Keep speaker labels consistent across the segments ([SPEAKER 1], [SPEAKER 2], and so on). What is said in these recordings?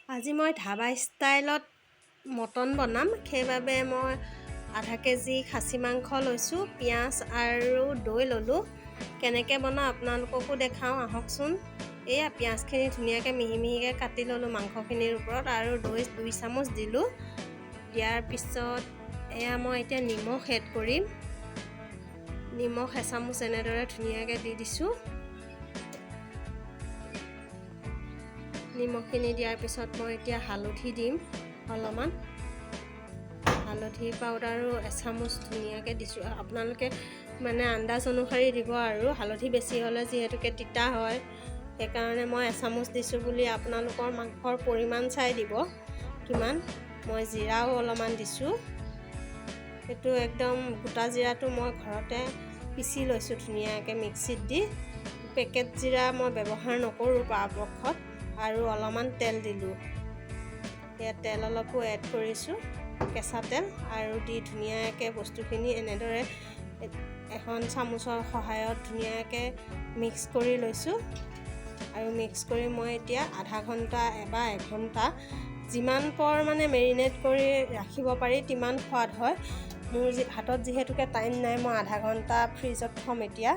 [SPEAKER 1] আজি মই ধাবা ষ্টাইলত মটন বনাম, সেইবাবে মই আধা কেজি খাচী মাংস লৈছোঁ, পিঁয়াজ আৰু দৈ ল'লোঁ। কেনেকৈ বনাওঁ আপোনালোককো দেখাওঁ আহকচোন। এয়া পিঁয়াজখিনি ধুনীয়াকৈ মিহি মিহিকৈ কাটি ল'লোঁ মাংসখিনিৰ ওপৰত আৰু দৈ 2 চামুচ দিলোঁ। দিয়াৰ পিছত এয়া মই এতিয়া নিমখ এড কৰিম। নিমখ এচামুচ এনেদৰে ধুনীয়াকৈ দি দিছোঁ। নিমখখিনি দিয়াৰ পিছত মই এতিয়া হালধি দিম অলপমান। হালধি পাউডাৰো এচামুচ ধুনীয়াকৈ দিছোঁ। আপোনালোকে মানে আন্দাজ অনুসৰি দিব আৰু, হালধি বেছি হ'লে যিহেতুকে তিতা হয়, সেইকাৰণে মই এচামুচ দিছোঁ বুলি আপোনালোকৰ মাংসৰ পৰিমাণ চাই দিব কিমান। মই জিৰাও অলপমান দিছোঁ। সেইটো একদম গোটা জিৰাটো মই ঘৰতে পিচি লৈছোঁ ধুনীয়াকৈ মিক্সিত দি। পেকেট জিৰা মই ব্যৱহাৰ নকৰোঁ পৰাপক্ষত। আৰু অলপমান তেল দিলোঁ, ইয়াত তেল অলপো এড কৰিছোঁ, কেঁচা তেল। আৰু দি ধুনীয়াকৈ বস্তুখিনি এনেদৰে এখন চামুচৰ সহায়ত ধুনীয়াকৈ মিক্স কৰি লৈছোঁ। আৰু মিক্স কৰি মই এতিয়া আধা ঘণ্টা বা এঘণ্টা যিমান পৰ মানে মেৰিনেট কৰি ৰাখিব পাৰি তিমান সোৱাদ হয়। মোৰ হাতত যিহেতুকে টাইম নাই, মই আধা ঘণ্টা ফ্ৰিজত থ'ম এতিয়া।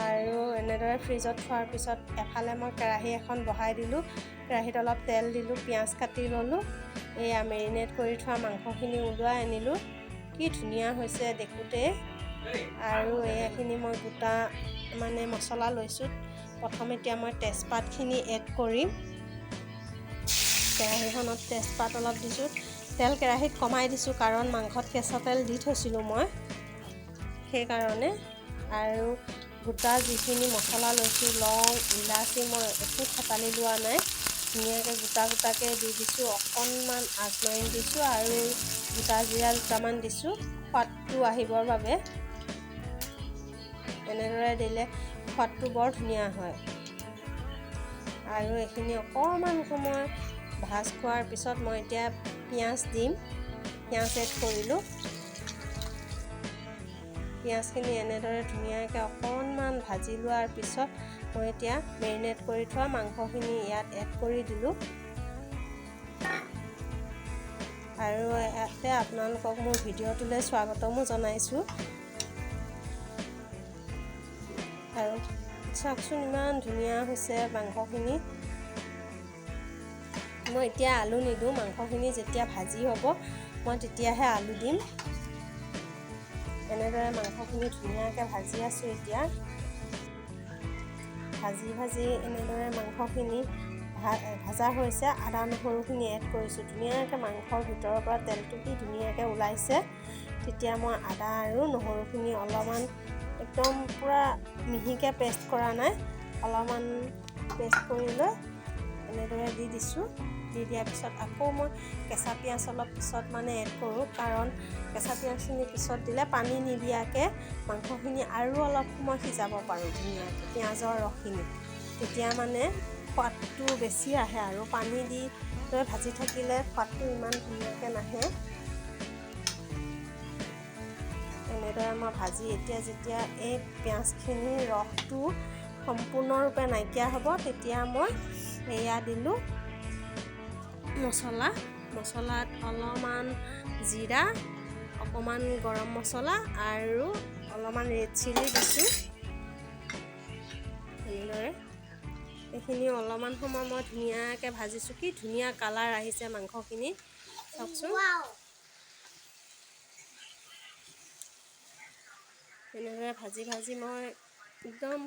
[SPEAKER 1] আৰু এনেদৰে ফ্ৰিজত থোৱাৰ পিছত এফালে মই কেৰাহী এখন বহাই দিলোঁ। কেৰাহীত অলপ তেল দিলোঁ, পিঁয়াজ কাটি ল'লোঁ। এয়া মেৰিনেট কৰি থোৱা মাংসখিনি ওলোৱাই আনিলোঁ। কি ধুনীয়া হৈছে দেখোঁতে। আৰু এইখিনি মই গোটা মানে মছলা লৈছোঁ। প্ৰথম এতিয়া মই তেজপাতখিনি এড কৰিম। কেৰাহীখনত তেজপাত অলপ দিছোঁ। তেল কেৰাহীত কমাই দিছোঁ, কাৰণ মাংসত কেঁচা তেল দি থৈছিলোঁ মই, সেইকাৰণে। আৰু গোটা যিখিনি মছলা লৈছোঁ, লং, ইলাচি, মই একো থেতালি লোৱা নাই, ধুনীয়াকৈ গোটা গোটাকৈ দি দিছোঁ। অকণমান আজমাইন দিছোঁ আৰু গোটা জিৰা দুটামান দিছোঁ সোৱাদটো আহিবৰ বাবে। এনেদৰে দিলে সোৱাদটো বৰ ধুনীয়া হয়। আৰু এইখিনি অকণমান সময় ভাজ খোৱাৰ পিছত মই এতিয়া পিঁয়াজ দিম। পিঁয়াজ এড কৰিলোঁ। পিঁয়াজখিনি এনেদৰে ধুনীয়াকৈ অকণমান ভাজি লোৱাৰ পিছত মই এতিয়া মেৰিনেট কৰি থোৱা মাংসখিনি ইয়াত এড কৰি দিলোঁ। আৰু ইয়াতে আপোনালোকক মোৰ ভিডিঅ'টোলৈ স্বাগতমো জনাইছোঁ। আৰু চাওকচোন ইমান ধুনীয়া হৈছে মাংসখিনি। মই এতিয়া আলু নিদিওঁ, মাংসখিনি যেতিয়া ভাজি হ'ব মই তেতিয়াহে আলু দিম। এনেদৰে মাংসখিনি ধুনীয়াকৈ ভাজি আছোঁ এতিয়া। ভাজি ভাজি এনেদৰে মাংসখিনি ভাজা হৈছে। আদা নহৰুখিনি এড কৰিছোঁ। ধুনীয়াকৈ মাংসৰ ভিতৰৰ পৰা তেলটো কি ধুনীয়াকৈ ওলাইছে। তেতিয়া মই আদা আৰু নহৰুখিনি অলপমান একদম পূৰা মিহিকৈ পেষ্ট কৰা নাই, অলপমান পেষ্ট কৰি লৈ এনেদৰে দি দিছোঁ। দি দিয়াৰ পিছত আকৌ মই কেঁচা পিঁয়াজ অলপ পিছত মানে এড কৰোঁ, কাৰণ কেঁচা পিঁয়াজখিনি পিছত দিলে পানী নিদিয়াকৈ মাংসখিনি আৰু অলপ সময় সিজাব পাৰোঁ ধুনীয়াকৈ পিঁয়াজৰ ৰসখিনি। তেতিয়া মানে সোৱাদটো বেছি আহে। আৰু পানী দি লৈ ভাজি থাকিলে সোৱাদটো ইমান ধুনীয়াকৈ নাহে। এনেদৰে মই ভাজি এতিয়া যেতিয়া এই পিঁয়াজখিনিৰ ৰসটো সম্পূৰ্ণৰূপে নাইকিয়া হ'ব, তেতিয়া মই এয়া দিলোঁ মছলা। মছলাত অলপমান জিৰা, অকণমান গৰম মছলা আৰু অলপমান ৰেড চিলি দিছোঁ। এনেদৰে এইখিনি অলপমান সময় মই ধুনীয়াকৈ ভাজিছোঁ। কি ধুনীয়া কালাৰ আহিছে মাংসখিনি, চাওকচোন। এনেদৰে ভাজি ভাজি মই একদম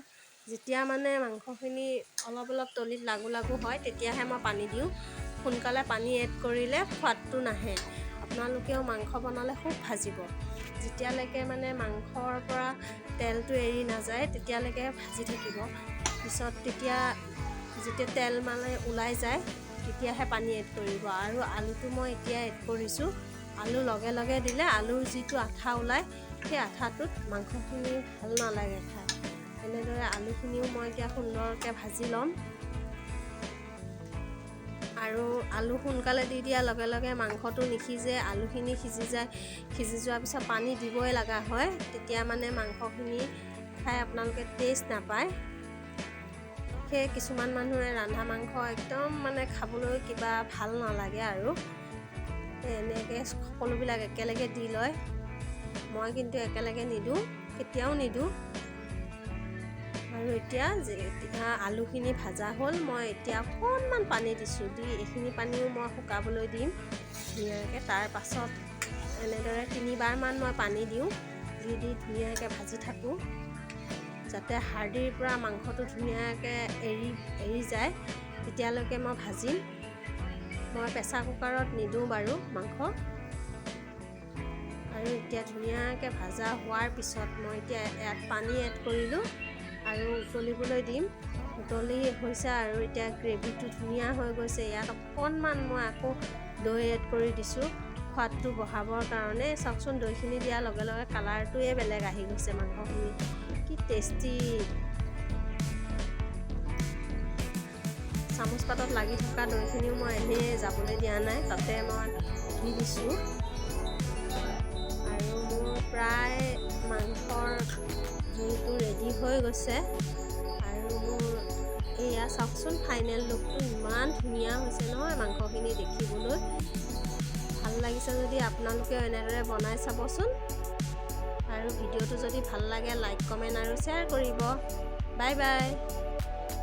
[SPEAKER 1] যেতিয়া মানে মাংসখিনি অলপ অলপ তলিত লাগু লাগু হয় তেতিয়াহে মই পানী দিওঁ। সোনকালে পানী এড কৰিলে সোৱাদটো নাহে। আপোনালোকেও মাংস বনালে খুব ভাজিব, যেতিয়ালৈকে মানে মাংসৰ পৰা তেলটো এৰি নাযায় তেতিয়ালৈকে ভাজি থাকিব। পিছত তেতিয়া যেতিয়া তেল মানে ওলাই যায় তেতিয়াহে পানী এড কৰিব। আৰু আলুটো মই এতিয়া এড কৰিছোঁ। আলু লগে লগে দিলে আলুৰ যিটো আঠা ওলায় সেই আঠাটোত মাংসখিনি ভাল নালাগে খাই। এনেদৰে আলুখিনিও মই এতিয়া সুন্দৰকৈ ভাজি ল'ম। আৰু আলু সোনকালে দি দিয়াৰ লগে লগে মাংসটো নিসিজে, আলুখিনি সিজি যায়। সিজি যোৱাৰ পিছত পানী দিবই লগা হয়, তেতিয়া মানে মাংসখিনি খাই আপোনালোকে টেষ্ট নাপায়। সেই কিছুমান মানুহে ৰন্ধা মাংস একদম মানে খাবলৈ কিবা ভাল নালাগে আৰু এনেকৈ সকলোবিলাক একেলগে দি লয়। মই কিন্তু একেলগে নিদিওঁ, কেতিয়াও নিদিওঁ। আৰু এতিয়া যেতিয়া আলুখিনি ভাজা হ'ল, মই এতিয়া অকণমান পানী দিছোঁ। দি এইখিনি পানীও মই শুকাবলৈ দিম ধুনীয়াকৈ। তাৰ পাছত এনেদৰে তিনিবাৰমান মই পানী দিওঁ, দি দি ধুনীয়াকৈ ভাজি থাকোঁ, যাতে হাৰ্ডিৰ পৰা মাংসটো ধুনীয়াকৈ এৰি এৰি যায়, তেতিয়ালৈকে মই ভাজিম। মই প্ৰেছাৰ কুকাৰত নিদিওঁ বাৰু মাংস। আৰু এতিয়া ধুনীয়াকৈ ভাজা হোৱাৰ পিছত মই এতিয়া ইয়াত পানী এড কৰিলোঁ আৰু উতলিবলৈ দিম। উতলি হৈছে আৰু এতিয়া গ্ৰেভিটো ধুনীয়া হৈ গৈছে। ইয়াত অকণমান মই আকৌ দৈ এড কৰি দিছোঁ সোৱাদটো বঢ়াবৰ কাৰণে। চাওকচোন, দৈখিনি দিয়াৰ লগে লগে কালাৰটোৱে বেলেগ আহি গৈছে মাংসখিনি, কি টেষ্টি। চামুচ পাতত লাগি থকা দৈখিনিও মই এনেই যাবলৈ দিয়া নাই, তাতে মই দি দিছোঁ। আৰু মোৰ প্ৰায় মাংসৰ জোলটো ৰেডি হৈ গৈছে। আৰু মোৰ এয়া চাওকচোন, ফাইনেল লুকটো ইমান ধুনীয়া হৈছে নহয় মাংসখিনি দেখিবলৈ। ভাল লাগিছে যদি আপোনালোকেও এনেদৰে বনাই চাবচোন। আৰু ভিডিঅ'টো যদি ভাল লাগে, লাইক, কমেণ্ট আৰু শ্বেয়াৰ কৰিব। Bye bye.